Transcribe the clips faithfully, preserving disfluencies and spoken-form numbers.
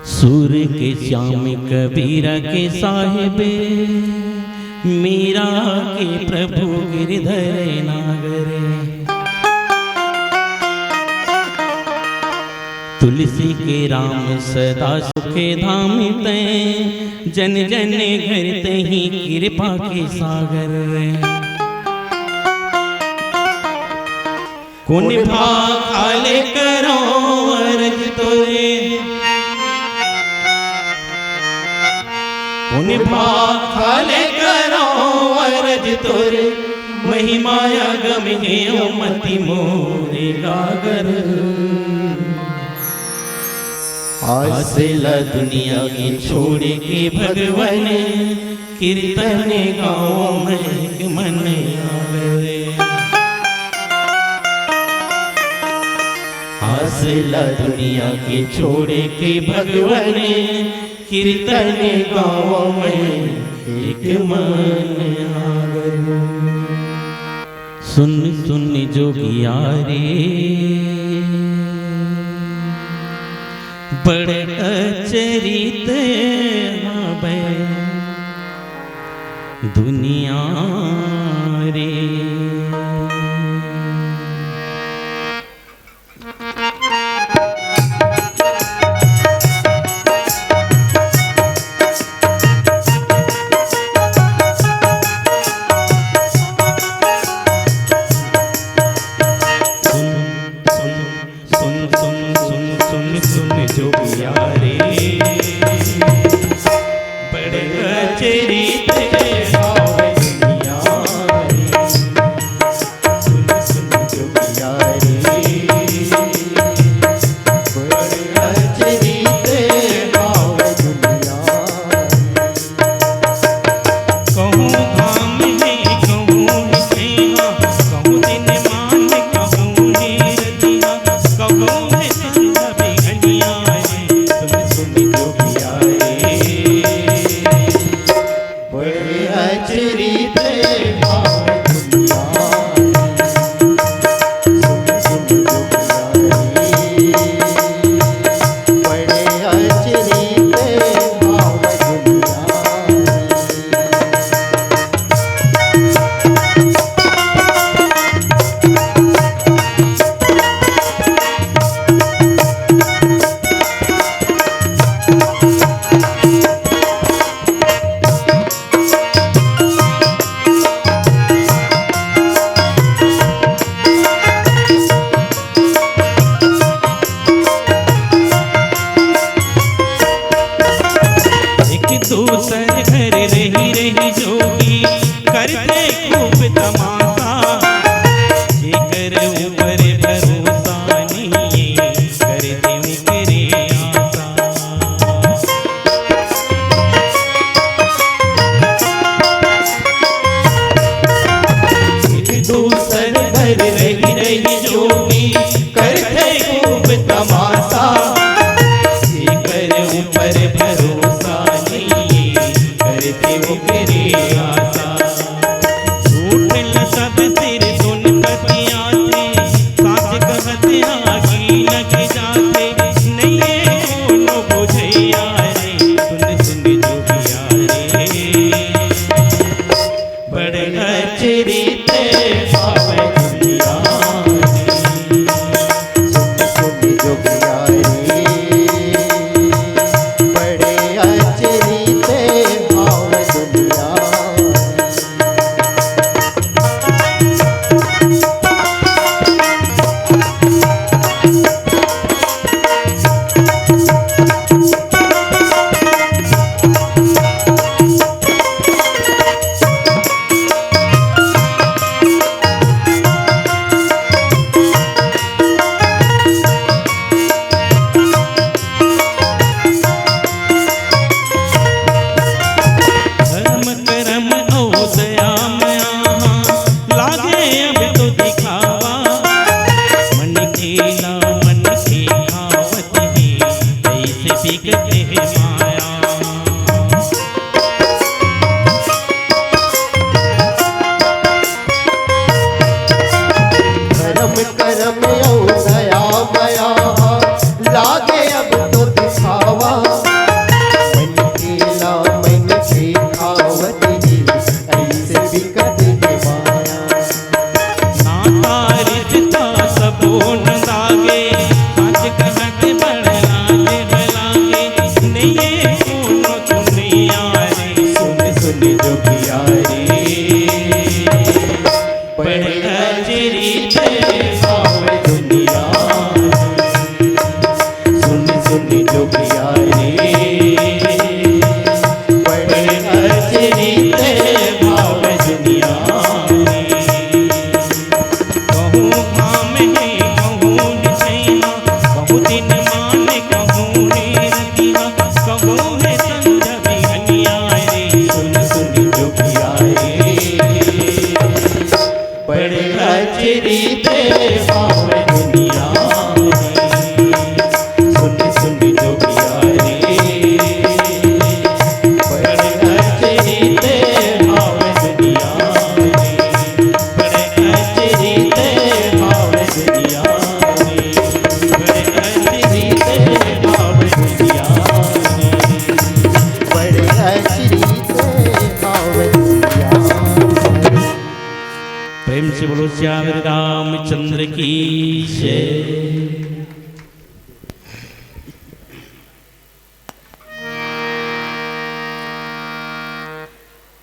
सूर के श्याम कबीरा के साहेब, मीरा के प्रभु गिरधर नागर। तुलसी के राम सदा सुखे धाम तैं, जन जन घर तहीं कृपा के सागर। कोन भाखा ले करौं अरज तोरे, कोन भाखा ले करौं अरज तोरे, महिमा अगम हे ओ मति मोरे गागर। आस ला दुनिया के छोड़ के भगवन, कीर्तन गाँव में एक मन आवे। आस ला दुनिया के छोड़ के भगवन, कीर्तन गाँव में एक मन आवे। सुन सुन जोगिया रे, बड़ अचरित हवै दुनिया रे। सुन सुन सुन सुन सुन सुन सुन जोगिया रे, बड़ अचरित हवै दुनिया रे। सुन सुन जोगिया रे, बड़ अचरित हवै दुनिया रे। कहूँ धाम हे, कहूँ हे सैहा, कहूँ दिन मान, कहूँ हे रतिहा, कहूँ हे संध्या बिहनिया रे। सुन सुन जोगिया रे, बड़ अचरित हवै दुनिया रे। सुन सुन जोगिया रे, बड़ अचरित हवै दुनिया रे। एक दूसर घर रही रही जोगी, करथे खूब तमासा। जेकर ऊपर भरोसा नइये, करथे ओकरे आसा। एक दूसर घर रही रही जोगी, करथे खूब तमासा। जेकर ऊपर भरोसा नइये, करथे ओकरे आसा। झूठ ल सब सिर सुन पतियाथे, साँच कहत आगी लग जाथे। नइये कोनो बुझइया रे, सुन सुन जोगिया रे। बड़ अचरित हवै दुनिया रे। सुन सुन जोगिया रे, बड़ अचरित हवै दुनिया रे। धर्म करम अउ दया मया, लागे अब तो दिखावा। मन के ना मन के खावत हे, कइसे बिकत हे माया। धर्म करम अउ दया मया, लागे अब तो दिखावा।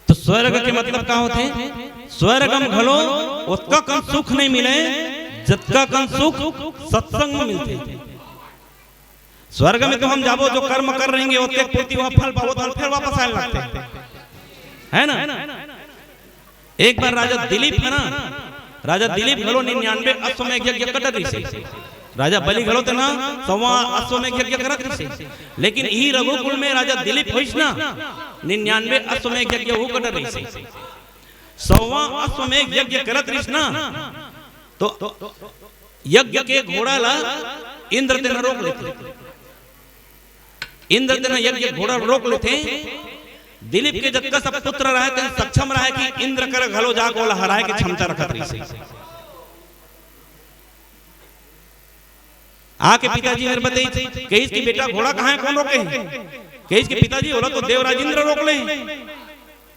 तो स्वर्ग के मतलब का होथे? स्वर्ग म घलो ओतका कन सुख नहीं मिले, जतका कन सुख सत्संग में मिलथे। स्वर्ग में तो हम जाबो, जो कर्म कर रहेंगे, ओतके पूर्ति वहाँ फल पाबो, तो हम फिर वापस आए लगते, है ना? एक बार राजा दिलीप है ना, राजा दिलीप घलो निन्यानवे अश्वमेघ यज्ञ कर डरिस हे। राजा बलि घलो तेन ह सवा अश्वमेघ यज्ञ करत रहिस हे। लेकिन इही रघुकुल में राजा दिलीप होइस ना, निन्यानवे अश्वमेघ यज्ञ वो कर डरिस हे। सवा अश्वमेघ यज्ञ करत रहिस ना, तो यज्ञ के घोड़ा ला इंद्र तेन ह रोक लेथे। इंद्र तेन ह यज्ञ के घोड़ा रोक लेथे। दिलीप के जतका सब पुत्र रहे, तेन सक्षम रहे कि इंद्र कर घलो जाके ओला हराए के क्षमता रखत रहिस हे। आके पिताजी मेर बताइस, कहिस कि बेटा, घोड़ा कहाँ हे, कोन रोके हे? कहिस कि पिताजी, ओला तो देवराज इंद्र रोक ले।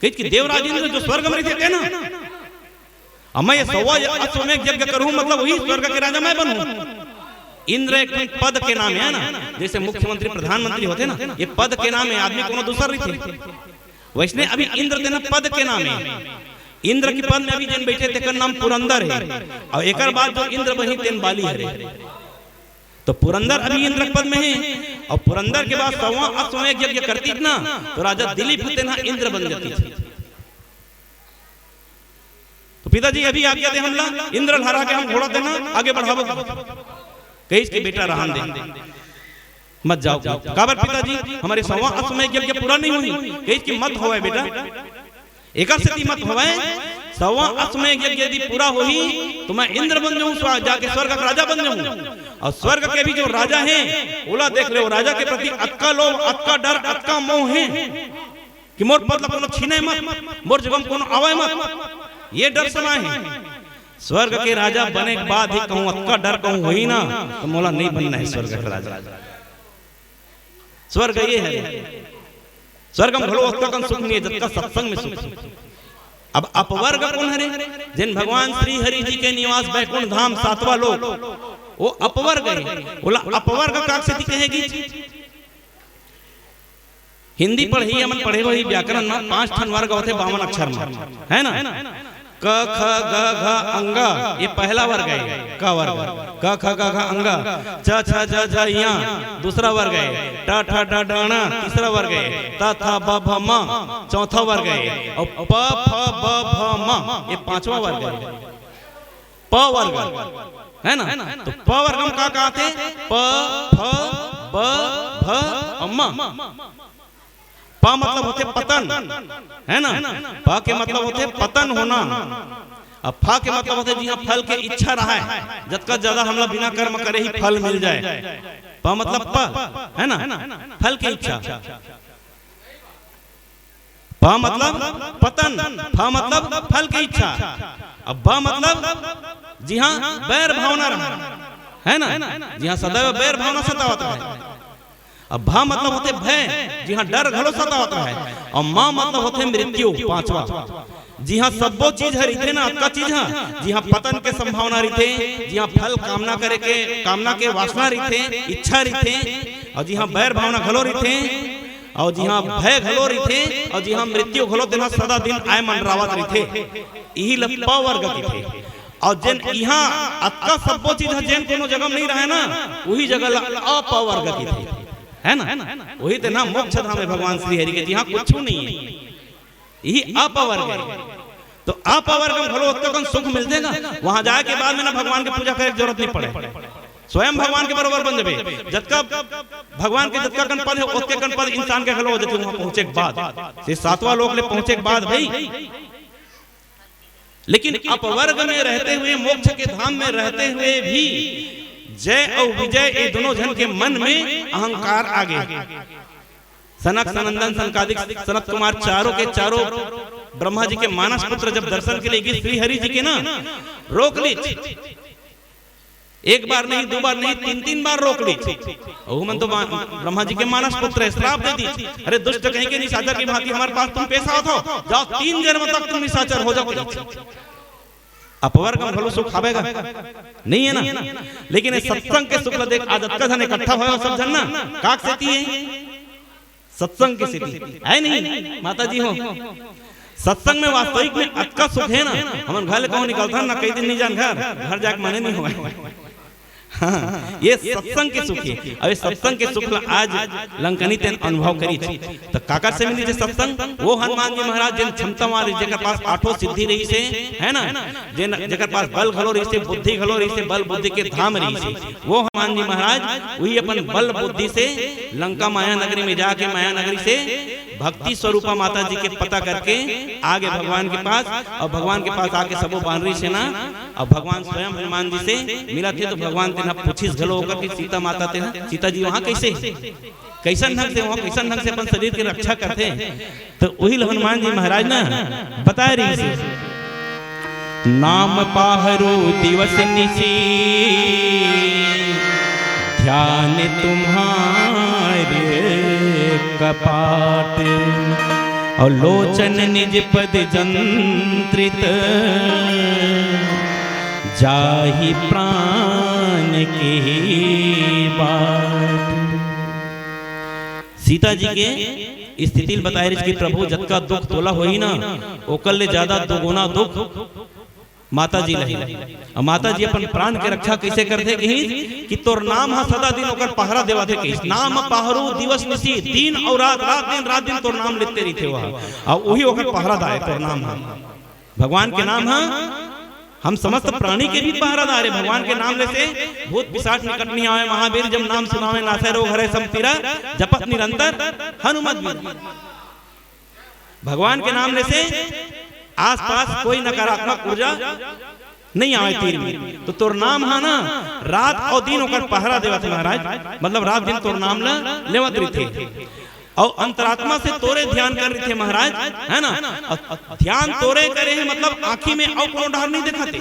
कहिस कि देवराज इंद्र जो स्वर्ग में रहिथे तेन ह? अब मैं ये सवा अश्वमेघ यज्ञ करूँ, मतलब वही स्वर्ग के राजा मैं बनूँ। इंद्र एक ठन पद के नाम हे ना, जैसे मुख्यमंत्री, प्रधानमंत्री होथे ना, ये पद के नाम हे, आदमी कोनो दूसर रहिथे। वैसने अभी इंद्र तेन ह पद के नाम हे। इंद्र के पद में अभी जेन बैठे तेकर नाम पुरंदर हे, अउ एकर बाद जो इंद्र बनही तेन बाली हरे। तो पुरंदर अभी इंद्र के पद में हे, अउ पुरंदर के बाद सवा अश्वमेघ यज्ञ करतिस ना, तो राजा दिलीप तेन ह इंद्र बन जातिस। तो पिताजी अभी आज्ञा दे हमला, इंद्र ल हरा के हम घोड़ा तेन ह आगे बढ़ाबो। कहिस कि बेटा रहन दे, मत जाव। काबर पिताजी, हमर सवा अश्वमेघ यज्ञ पूरा नहीं होही। कहिस कि मत होवय बेटा, एकर सेती मत होवय, सवा अश्वमेघ यज्ञ यदि पूरा होही तो मैं इंद्र बन जाहूँ, स्व-, जाके स्वर्ग के राजा बन जाहूँ। अउ स्वर्ग के भी जो राजा हे, ओला देख ले, वो राजा के प्रति अतका लोभ, अतका डर, अतका मोह हे कि मोर पद ला कोनो छीने मत, मोर जगह म कोनो आवय मत, ये डर समाय हे। स्वर्ग के राजा बने के बाद ही कहूँ, अतका डर कहूँ होही ना, तो मोला नहीं बनना हे स्वर्ग के राजा। स्वर्ग ये हरे। स्वर्ग म घलो ओतका कन सुख नइ हे, जतका सत्संग में सुख हे। अब अपवर्ग कोन हरे? जेन भगवान श्री हरि जी के निवास बैकुंठ धाम, सातवां लोक, वो अपवर्ग हे। ओला अपवर्ग काकर सेती कहे गिस? हिंदी पढ़इया मन पढ़े होही व्याकरण म, पांच ठन वर्ग होथे बावन अक्षर म, है ना? क, ख, ग, घ, अंग, ये पहला वर्ग हे, क वर्ग। क, ख, ग, घ, अंग। च, छ, ज, झ, ञ, दूसरा वर्ग हे। ट, ठ, ड, ढ, ण, तीसरा वर्ग हे। त, थ, ब, भ, म, चौथा वर्ग हे। अउ प, फ, ब, भ, म, ये पांचवा वर्ग हे। प वर्ग, है ना? तो प वर्ग म का का आथे? प, फ, ब, भ अउ म। प मतलब होथे पतन, है ना? प के मतलब होथे पतन होना। अब फ के मतलब होथे जिहां फल के इच्छा रहय, जतका ज्यादा हमला बिना कर्म करे ही फल मिल जाय। प मतलब प, है ना? फल के इच्छा। प मतलब पतन, फ मतलब फल के इच्छा, अब ब मतलब जिहां बैर भावना रहय, है ना? जिहां सदैव बैर भावना सतावत रहय। अब भ मतलब होथे भय, जिहां डर घलो सतावत रहय। अउ म मतलब होथे मृत्यु, पांचवा, जिहां सब्बो चीज ह रहिथे ना, अतका चीज ह, जिहां पतन के संभावना रहिथे, जिहां फल कामना करे के, कामना के वासना रहिथे, इच्छा रहिथे, अउ जिहां बैर भावना घलो रहिथे, अउ जिहां भय घलो रहिथे, अउ जिहां मृत्यु घलो, तेन ह सदा दिन आय मंडरावत रहिथे, इही ल प वर्ग कहिथे। अउ जेन इहां अतका सब्बो चीज ह जेन कोनो जगह म नइ रहय ना, उही जगह ल अप वर्ग कहिथे, है ना? उही तेन ह मोक्ष धाम हे भगवान श्री हरि के, जिहां कुछु नइ हे, इही अप वर्ग हे। तो अप वर्ग म घलो ओतका कन सुख मिलथे ना, वहां जाय के बाद में ना भगवान के पूजा करे के जरूरत नइ पड़य, स्वयं भगवान के बरोबर बन जबे। जतका भगवान के जतका कन पद हे, ओतके कन पद इंसान के घलो हो जथे वहां पहुंचे के बाद, से सातवां लोक ले पहुंचे के बाद भाई। लेकिन अपवर्ग में रहते हुए, मोक्ष के धाम में रहते हुए भी जय अउ विजय, ये दोनों झन के मन में अहंकार आ गे। सनक, सनंदन, सनकादिक, सनत कुमार, चारों के चारों ब्रह्मा जी के मानस पुत्र जब दर्शन के लिए गिस श्री हरि जी के ना, रोक लीस। एक बार नहीं, दो बार नहीं, तीन, तीन बार रोक लीस। ओहू मन तो बा-, ब्रह्मा जी के मानस पुत्र हे, श्राप दे दीस, "अरे दुष्ट कहीं के, निशाचर की भांति हमारे पास तुम पेश आवत हो, जाओ तीन जन्म तक तुम निशाचर हो जाओ।" अपवर्ग म घलो सुख हावय गा? नहीं है ना। लेकिन ये सत्संग के सुख ला देख, आज अतका झन इकट्ठा होय हो सब झन ना, काक सेती है? सत्संग के सेती है नहीं, माता जी हो। सत्संग में वास्तविक में अतका सुख है ना, हमन घर ले कहूँ निकलथन ना, कई दिन नहीं जान घर, घर जाके माने नहीं होय। हाँ, ये सत्संग के सुख है। अब ये सत्संग के सुख ला आज लंकनी तेन अनुभव करी। तो काकर से मिली थे सत्संग? वो हनुमान जी महाराज जिन क्षमता वाले, जेकर पास आठों सिद्धि रही से, है ना, जिन, जेकर पास बल घलो रही से, बुद्धि घलो रही से, बल बुद्धि के धाम रही से, वो हनुमान जी महाराज वही अपन बल बुद्धि से लंका माया नगरी में जाके माया नगरी से भक्ति स्वरूपा माता जी के पता करके आगे भगवान के पास, और भगवान के पास आके सबो बानरी सेना, और भगवान स्वयं हनुमान जी से मिला थे, तो भगवान तेना पूछिस घलो होकर कि सीता माता तेना, सीता जी वहाँ कैसे, कैसन ढंग से, वहाँ कैसन ढंग से अपन शरीर के रक्षा करते, तो वही ल हनुमान जी महाराज ना बताए रही से, नाम पाहरो दिवस निशि, ध्यान तुम्हारे कपाट, और लोचन निज पद जंत्रित, जाहि प्राण के बाट। सीता जी के स्थिति ल बताए रहिस कि प्रभु, जतका दुख तोला होही ना, ओकर ले ज्यादा दुगुना दुख माता जी ल हे। अउ माता जी अपन प्राण के रक्षा कइसे करथे कहिस कि तोर नाम ह सदा दिन ओकर पहरा देवत हे कहिस। नाम पाहरो दिवस निशि, दिन अउ रात, रात दिन, रात दिन तोर नाम लेते रहिथे वह, अउ उही ओकर पहरादार हे तोर नाम ह। भगवान के नाम ह हम समस्त प्राणी के भी पहरादार हे। भगवान के नाम ले से भूत पिशाच निकट नहीं आवे। महावीर जब नाम सुनावे, नासै रोग हरै सब पीरा, जपत निरंतर हनुमत वीरा। भगवान के नाम ले से आसपास कोई नकारात्मक ऊर्जा नहीं आवे तीर में। तो तोर नाम ह ना, रात अउ दिन ओकर पहरा देवत हे महाराज, मतलब रात दिन तोर नाम ल लेवत रहिथे। अउ अंतरात्मा से तोरे ध्यान कर रहिथे महाराज, है ना? अउ ध्यान तोरे करे हे, मतलब आँखी में अउ कोनो डहर नहीं देखत हे।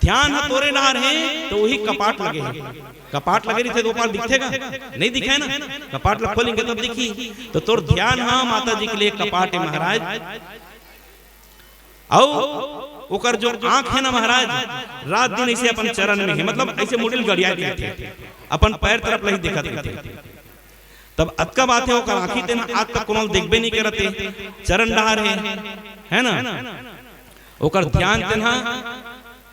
ध्यान ह तोरे डहर हे, तो वही कपाट लगे हे। कपाट लगे रहिथे तो ओ पार दिखथे का? नहीं दिखे ना। कपाट ल खोलेंगे तब दिखही। तो तोर ध्यान ह माता जी के लिए कपाट हे महाराज। अउ ओकर जो आँख हे ना महाराज, रात दिन ऐसे अपन चरण में हे, मतलब ऐसे मुड़ी ल गड़िया के रहिथे, अपन पैर तरफ ल ही देखत रहिथे। तब अतका बात हे, ओकर आँखी तेन आज तक कोनो ल देखबे नहीं करत हे, चरण डहर हे, है ना? ओकर ध्यान तेन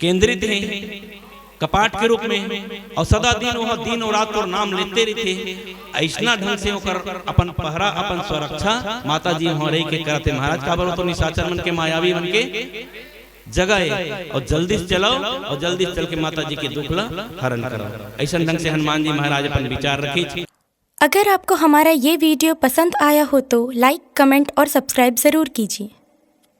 केंद्रित हे कपाट के रूप में, अउ सदा दिन ओह दिन अउ रात तोर नाम लेते रहिथे। अइसना ढंग से ओकर अपन पहरा, अपन सुरक्षा माता जी वहाँ रहि के करत हे महाराज। काबर ओ तो निशाचर मन के, मायावी मन के जगह हे, अउ जल्दी से चलव अउ जल्दी से चल के माता जी के दुख ला हरण करव। अइसन ढंग से हनुमान जी महाराज अपन विचार रखिस। अगर आपको हमारा ये वीडियो पसंद आया हो तो लाइक, कमेंट और सब्सक्राइब ज़रूर कीजिए।